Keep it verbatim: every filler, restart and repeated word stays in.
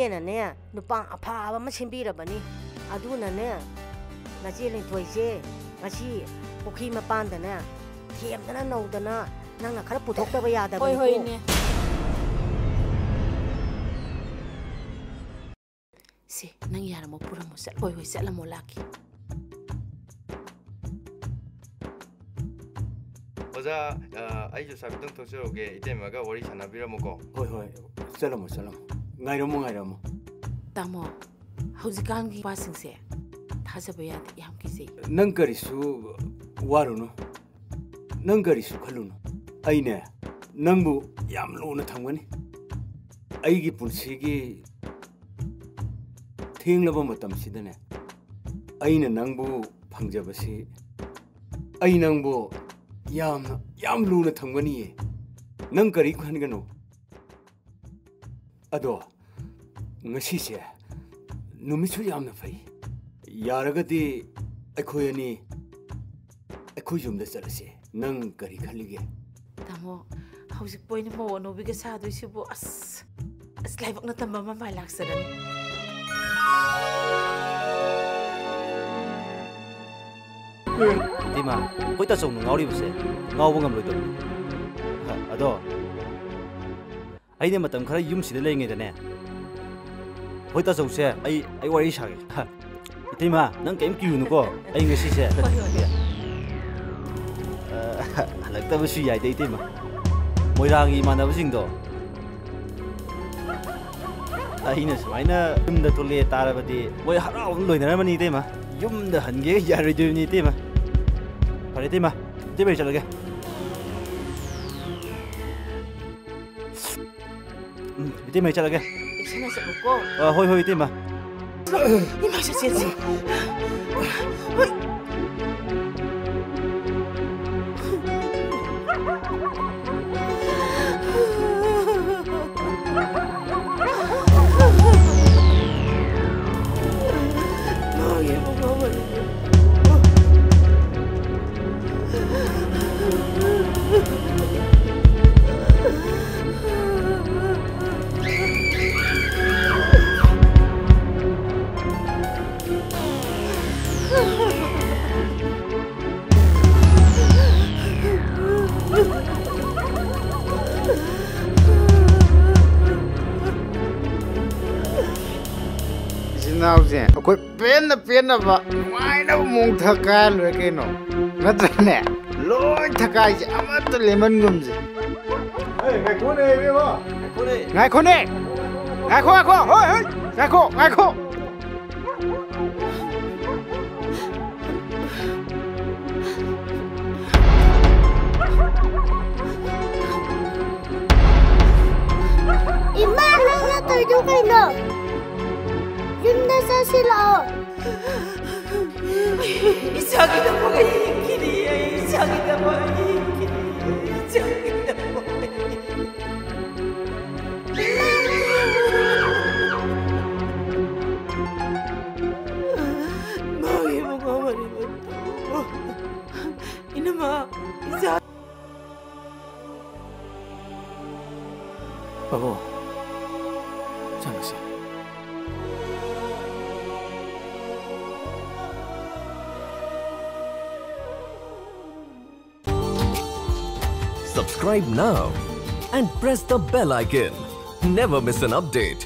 ꯏꯆꯦꯅꯅꯦ, ꯅꯨꯄꯥ ꯑꯐꯕ ꯑꯃ ꯁꯤꯟꯕꯤꯔꯕꯅꯤ꯫ ꯑꯗꯨꯅꯅꯦ, ꯅꯆꯦ ꯂꯤꯟꯊꯣꯏꯁꯦ ꯉꯁꯤ ꯄꯨꯈ꯭ꯔꯤ ꯃꯄꯥꯟꯗꯅꯦ ꯊꯦꯝꯗꯅ ꯅꯧꯗꯅ ꯅꯪꯅ ꯈꯔ ꯄꯨꯊꯣꯛꯇꯕ ꯌꯥꯗꯕꯅꯤꯀꯣ꯫ ꯍꯣꯏ, ꯍꯣꯏ, ꯏꯅꯦ꯫ ꯁꯦ, ꯅꯪ ꯌꯥꯔꯝꯃꯣ, ꯄꯨꯔꯝꯃꯣ, ꯆꯠ-, ꯍꯣꯏ, ꯍꯣꯏ, ꯆꯠꯂꯝꯃꯣ, ꯂꯥꯛꯀꯦ꯫ ꯑꯣꯖꯥ, ꯑ, ꯑꯩꯁꯨ ꯁꯥꯏꯐꯤꯠꯇꯪ ꯊꯣꯛꯆꯔꯨꯒꯦ, ꯏꯇꯩꯃꯒ ꯋꯥꯔꯤ ꯁꯥꯟꯅꯕꯤꯔꯝꯃꯨꯀꯣ꯫ ꯍꯣꯏ, ꯍꯣꯏ, ꯆꯠꯂꯝꯃꯣ, ꯆꯠꯂꯝꯃꯣ꯫ ꯉꯥꯏꯔꯝꯃꯣ, ꯉꯥꯏꯔꯝꯃꯣ꯫ ꯇꯥꯃꯣ, ꯍꯧꯖꯤꯛꯀꯥꯟꯒꯤ ꯅꯨꯄꯥꯁꯤꯡꯁꯦ ꯊꯥꯖꯕ ꯌꯥꯗꯦ, ꯌꯥꯝ ꯀꯤꯖꯩ꯫ ꯅꯪ ꯀꯔꯤꯁꯨ ꯋꯥꯔꯨꯅꯨ, ꯅꯪ ꯀꯔꯤꯁꯨ ꯈꯜꯂꯨꯅꯨ꯫ ꯑꯩꯅꯦ, ꯅꯪꯕꯨ ꯌꯥꯝ ꯂꯨꯅ ꯊꯝꯒꯅꯤ꯫ ꯑꯩꯒꯤ ꯄꯨꯟꯁꯤꯒꯤ ꯊꯦꯡꯂꯕ ꯃꯇꯝꯁꯤꯗꯅꯦ, ꯑꯩꯅ ꯅꯪꯕꯨ ꯐꯪꯖꯕꯁꯤ, ꯑꯩ ꯅꯪꯕꯨ ꯌꯥꯝꯅ, ꯌꯥꯝ ꯂꯨꯅ ꯊꯝꯒꯅꯤꯌꯦ꯫ ꯅꯪ ꯀꯔꯤ ꯈꯟꯒꯅꯨ꯫ ꯑꯗꯣ ꯉꯁꯤꯁꯦ ꯅꯨꯃꯤꯠꯁꯨ ꯌꯥꯝꯅ ꯐꯩ꯫ ꯌꯥꯔꯒꯗꯤ ꯑꯩꯈꯣꯏ ꯑꯅꯤ ꯑꯩꯈꯣꯏ ꯌꯨꯝꯗ ꯆꯠꯂꯁꯦ꯫ ꯅꯪ ꯀꯔꯤ ꯈꯜꯂꯤꯒꯦ? ꯇꯥꯃꯣ, ꯍꯧꯖꯤꯛꯄꯨ ꯑꯩꯅ ꯃꯧ ꯑꯅꯧꯕꯤꯒ ꯁꯥꯗꯣꯏꯁꯤꯕꯨ, ꯑꯁ, ꯑꯁ, ꯂꯥꯏꯕꯛꯅ ꯇꯝꯕ ꯑꯃ ꯃꯥꯏ ꯂꯥꯛꯆꯔꯅꯤ꯫ ꯏꯇꯩꯃ, ꯑꯩꯈꯣꯏ ꯇꯥꯆꯧꯅ ꯉꯥꯎꯔꯤꯕꯁꯦ ꯉꯥꯎꯕ ꯉꯝꯂꯣꯏꯗꯧꯔꯤ꯫ ꯍ, ꯑꯗꯣ ꯑꯩꯅ ꯃꯇꯝ ꯈꯔ ꯌꯨꯝꯁꯤꯗ ꯂꯩꯔꯤꯉꯩꯗꯅꯦ, ꯑꯩꯈꯣꯏ ꯇꯥꯆꯧꯁꯦ, ꯑꯩ, ꯑꯩ ꯋꯥꯔꯤ ꯁꯥꯒꯦ꯫ ꯍ, ꯏꯇꯩꯃ, ꯅꯪ ꯀꯔꯤꯝ ꯀꯤꯔꯨꯅꯨꯀꯣ꯫ ꯑꯩ ꯉꯁꯤꯁꯦ, ꯍꯣꯏ, ꯍꯣꯏ꯫ ꯑ, ꯍꯜꯂꯛꯇꯕꯁꯨ ꯌꯥꯏꯗ, ꯏꯇꯩꯃ꯫ ꯃꯣꯏꯔꯥꯡꯒꯤ ꯏꯃꯥꯟꯅꯕꯁꯤꯡꯗꯣ, ꯑꯩꯅ ꯁꯨꯃꯥꯏꯅ ꯌꯨꯝꯗ ꯊꯣꯛꯂꯛꯑꯦ ꯇꯥꯔꯕꯗꯤ ꯃꯣꯏ ꯍꯔꯥꯎꯕꯅ ꯂꯣꯏꯅꯔꯝꯃꯅꯤ, ꯏꯇꯩꯃ꯫ ꯌꯨꯝꯗ ꯍꯟꯒꯦ ꯌꯥꯔꯣꯏꯗꯣꯏꯕꯅꯤ, ꯏꯇꯩꯃ꯫ ꯐꯔꯦ, ꯏꯇꯩꯃ꯫ ꯏꯇꯩꯃ, ꯑꯩ ꯆꯠꯂꯒꯦ꯫ ꯎꯝ, ꯏꯇꯩꯃ, ꯑꯩ ꯆꯠꯂꯒꯦ꯫ ꯆꯦꯛꯁꯤꯟꯅ ꯆꯠꯂꯨꯀꯣ꯫ ꯑ, ꯍꯣꯏ, ꯍꯣꯏ, ꯏꯇꯩꯃ꯫ ꯏꯃꯥ, ꯆꯦ, ꯆꯦ, ꯆꯦ꯫ ꯍꯣꯏ꯫ ꯅꯥꯎꯁꯦ ꯑꯩꯈꯣꯏ ꯄꯦꯟꯅ ꯄꯦꯟꯅꯕ ꯅꯨꯡꯉꯥꯏꯅꯕ ꯃꯑꯣꯡ ꯊꯛꯀꯥꯏꯔ ꯂꯣꯏꯔꯦ ꯀꯩꯅꯣ, ꯅꯠꯇ꯭ꯔꯅꯦ? ꯂꯣꯏ ꯊꯛꯀꯥꯏꯁꯦ, ꯑꯃꯠꯇ ꯂꯦꯝꯍꯟꯒꯨꯝꯁꯦ꯫ ꯉꯥꯏꯈꯣꯅꯦ, ꯉꯥꯏꯈꯣ ꯉꯥꯏꯈꯣ, ꯍꯣꯏ ꯍꯣꯏ, ꯉꯥꯏꯈꯣ ꯉꯥꯏꯈꯣ꯫ ꯏꯃꯥ, ꯅꯪꯅ ꯇꯧꯔꯤꯗꯣ ꯀꯩꯅꯣ? ꯌꯨꯝꯗ ꯆꯠꯁꯤ ꯂꯥꯛꯑꯣ꯫ ꯏꯆꯥꯒꯤꯗꯃꯛ ꯑꯩ ꯍꯤꯡꯈꯤꯅꯤ, ꯑꯩ ꯏꯆꯥꯒꯤꯗꯃꯛ ꯑꯩ ꯍꯤꯡꯈꯤꯅꯤ, ꯏꯆꯥꯒꯤꯗꯃꯛ꯫ ꯃꯥꯒꯤ ꯃꯉꯥ ꯃꯔꯤ ꯃꯇꯨ꯫ ꯏꯅꯝꯃ, ꯏꯆꯥ꯫ ꯄꯥꯕꯨꯡ, ꯆꯪꯉꯁꯤ꯫ Subscribe now and press the bell icon. Never miss an update.